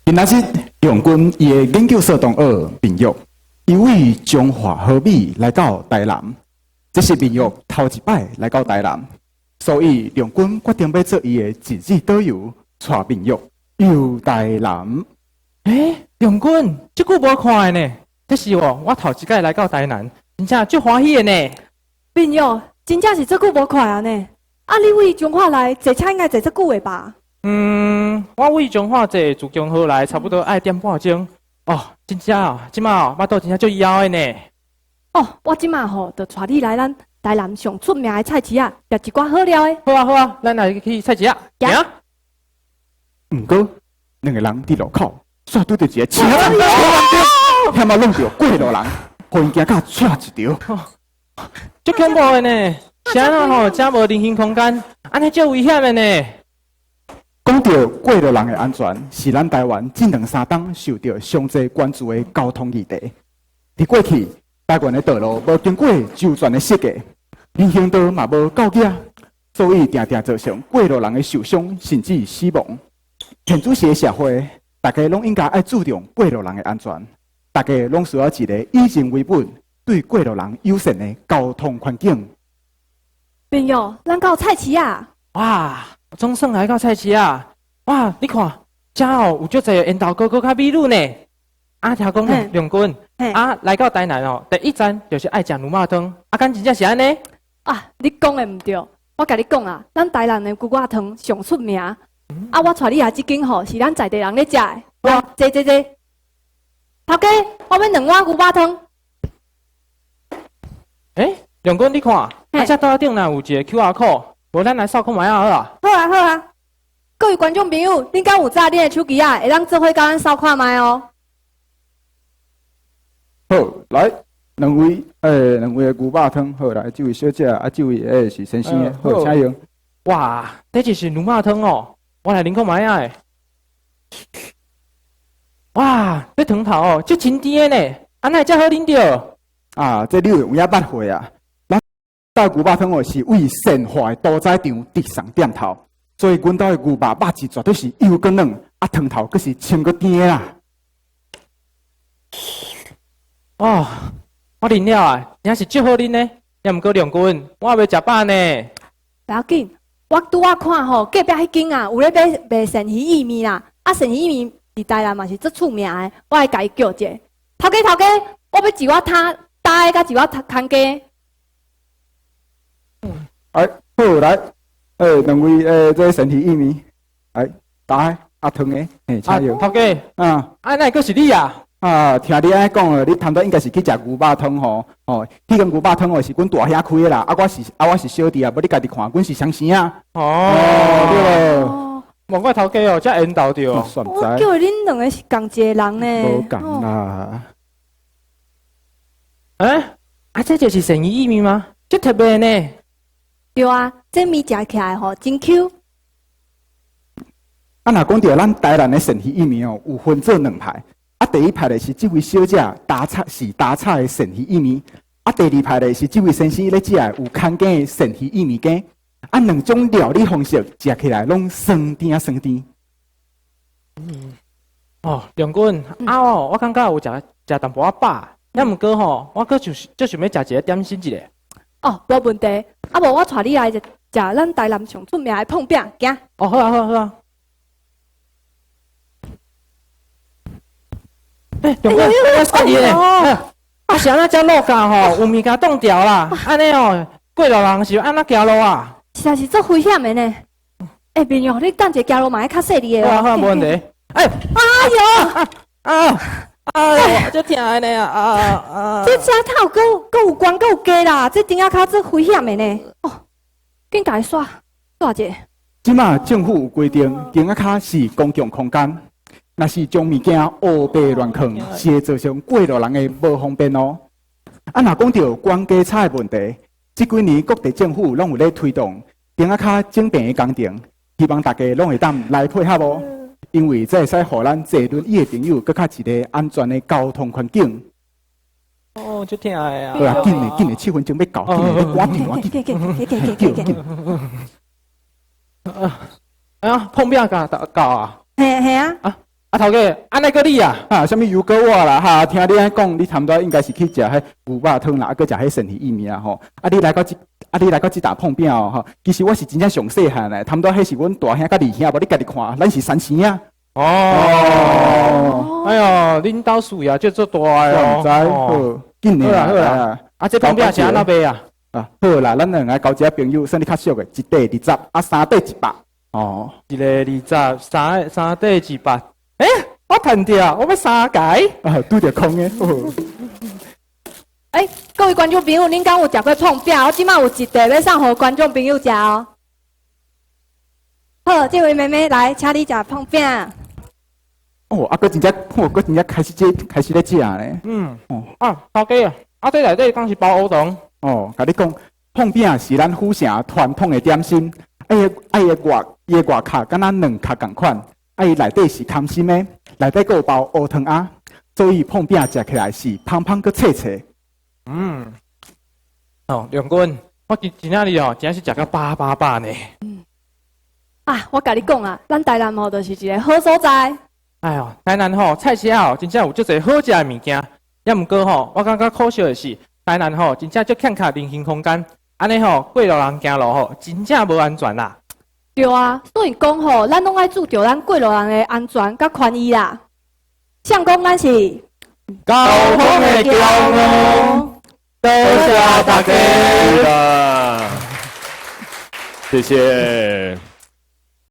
今仔日梁軍伊的研究所同學明玉，伊為彰化好美來到台南，這是明玉頭一擺來到台南，所以梁軍決定欲做伊的一日導遊，帶明玉遊台南。欸，梁軍，足久無看的呢，這是我頭一擺來到台南，真正足歡喜的呢。明玉，真正是足久無看啊呢。啊，你為彰化來坐車應該坐足久的吧？嗯，我為彰化坐自強號來，差不多愛點半鐘。哦，真正哦，這馬哦，腹肚真正足枵的呢。哦，我這馬吼就帶你來咱台南上出名的菜市仔，食一寡好料的。好啊好啊，咱來去菜市仔。行。毋過，兩个人佇路口，煞拄著一个車車險仔挵著過路人，予𪜶驚甲掣一著。足恐怖的呢！是按怎吼，遮無人行空間，按呢足危險的呢。講著過路人的安全，是咱台灣這兩三冬受著上濟關注的交通議題。佇過去，台灣的道路無經過周全的設計，人行道嘛無夠額，所以定定造成過路人的受傷甚至死亡。現主時的社會，大家攏應該愛注重過路人的安全，大家攏需要一个以人為本、對過路人友善的交通環境。朋友，咱到菜市仔。哇，總算來到菜市仔！哇，你看，遮哦有足濟緣投哥哥佮美女呢。啊，聽講梁軍，啊，來到台南哦，第一站就是愛食牛肉湯。啊，敢真正是按呢？啊，你講的毋對，我共你講啊，咱台南的牛肉湯上出名。啊，我帶你來這間吼，是咱在地人咧食的。來，坐坐坐。頭家，我欲兩碗牛肉湯。欸，梁軍，你看，啊，這桌仔頂若有一个 QR code，無咱來掃看覓仔好啊？好啊，好啊。各位觀眾朋友，恁敢有紮恁的手機仔，會當做伙佮咱掃看覓哦。好，來，兩位，欸，兩位的牛肉湯，好來，這位小姐，啊，這位欸是先生的，好，請用。哇，這就是牛肉湯哦，我來啉看覓仔。哇，這湯頭哦，足清甜的呢，啊，哪會遮好啉著？啊，這你有影捌過啊？咱兜牛肉湯哦，是為善化的屠宰場直送店頭，所以阮兜的牛肉肉質絕對是又閣軟，啊湯頭閣是清閣甜的啦。哦，我啉了啊，真是足好啉的。也毋過梁軍，我猶未食飽呢。不要緊，我拄仔看吼，隔壁彼間啊，有咧賣賣鱔魚意麵啦。啊，鱔魚意麵佇台南嘛是足出名的，我會共伊叫一下。頭家頭家，我欲一碗焦焦的，佮一碗牽雞。哎，好來，欸，兩位欸，這鱔魚意麵，來，焦的啊湯的，嘿，請用。頭家，啊，啊，哪會閣是你啊？啊，聽你按呢講，你頭拄應該是去食牛肉湯吼，吼，彼間牛肉湯哦是阮大兄開的啦，啊，我是啊，我是小弟啊，無你家己看，阮是相生啊。哦，對無？莫怪頭家哦，遮緣投著。我叫恁兩个是仝一个人呢。無仝啦。欸，啊，這就是鱔魚意麵嗎？足特別呢。對啊，這麵食起來吼真 Q。啊，若講著咱台南的鱔魚意麵哦，有分做兩派。啊，第一派的是這位小姐焦炒是焦炒的鱔魚意麵，啊，第二派的是這位先生咧食的有牽羹的鱔魚意麵羹。啊，兩種料理方式食起來攏酸甜酸甜。嗯，哦，梁軍，啊哦，我感覺有食食淡薄仔飽，抑毋過吼，我閣就是足想欲食一个點心一下。哦，無問題。啊無，我帶你來食咱台南上出名的膨餅，行。哦，好啊，好啊，好啊。欸，梁軍，我說你呢，啊是按怎遮路架吼，有物件擋牢啦，按呢哦，過路人是按怎行路啊？實在是足危險的呢。欸，朋友，你等一下行路嘛愛較細膩的哦。好啊，好啊，無問題。欸，哎喲，啊，哎喲，足疼的呢啊啊！這遮頭閣閣有懸閣有低啦，這釘仔跤足危險的呢。哦，緊共伊刷刷一下。這馬政府有規定，釘仔跤是公共空間，若是將物件烏白亂囥，是會造成過路人的無方便哦。啊，若講著懸低差的問題，這幾年各地政府攏有咧推動釘仔跤整平的工程，希望大家攏會當來配合哦。因為這會使予咱坐輪椅的朋友閣較一个安全的交通環境。哦，足疼的啊！好啊，緊的緊的，7分鐘欲到，緊的，你趕緊趕緊，緊緊緊緊緊。啊，啊，膨餅到到啊！嘿嘿啊！啊，啊，頭家，按呢閣你啊？哈，啥物又閣我啦？哈，聽你按呢講，你差毋多應該是去食彼牛肉湯啦，啊，閣食彼鱔魚意麵啊吼。啊，你來到這，啊，你來到這搭碰餅哦吼。其實我是真正上細漢的，差毋多彼是阮大兄佮二兄，無你家己看，咱是三生仔。哦。哎喲，恁兜事業這足大的哦。我毋知，好，緊的好啦好啦。啊，這碰餅是按怎賣啊？啊，好啦，咱兩个交一个朋友，算你較俗的，一塊20，啊，三塊100。哦，一個20，三塊100。欸，我趁著，我欲三个。啊，拄著空的。欸，各位觀眾朋友，恁敢有食過創餅？我這擺有一塊欲送予觀眾朋友食哦。好，這位妹妹來，請你食創餅。哦，啊，閣真正，哦，閣真正開始這開始咧食咧。哦，啊，頭家啊，啊，這內底敢是包烏糖？哦，共你講，碰餅是咱府城傳統的點心，啊，伊的外殼敢若卵殼仝款，啊，伊內底是空心的，內底閣有包烏糖仔，所以碰餅食起來是芳芳閣脆脆。哦，梁君，我今今仔日哦，真是食甲飽飽飽呢。啊，我共你講啊，咱台南吼就是一个好所在。哎喲，台南吼菜市仔吼，真正有足濟好食的物件。也毋過吼，我感覺可惜的是，台南吼真正足欠缺人行空間，按呢吼過路人行路吼，真正無安全啦。對啊，所以講吼，咱攏愛注重咱過路人的安全佮權益啦。誰講咱是交通的橋梁，多謝大家。謝謝。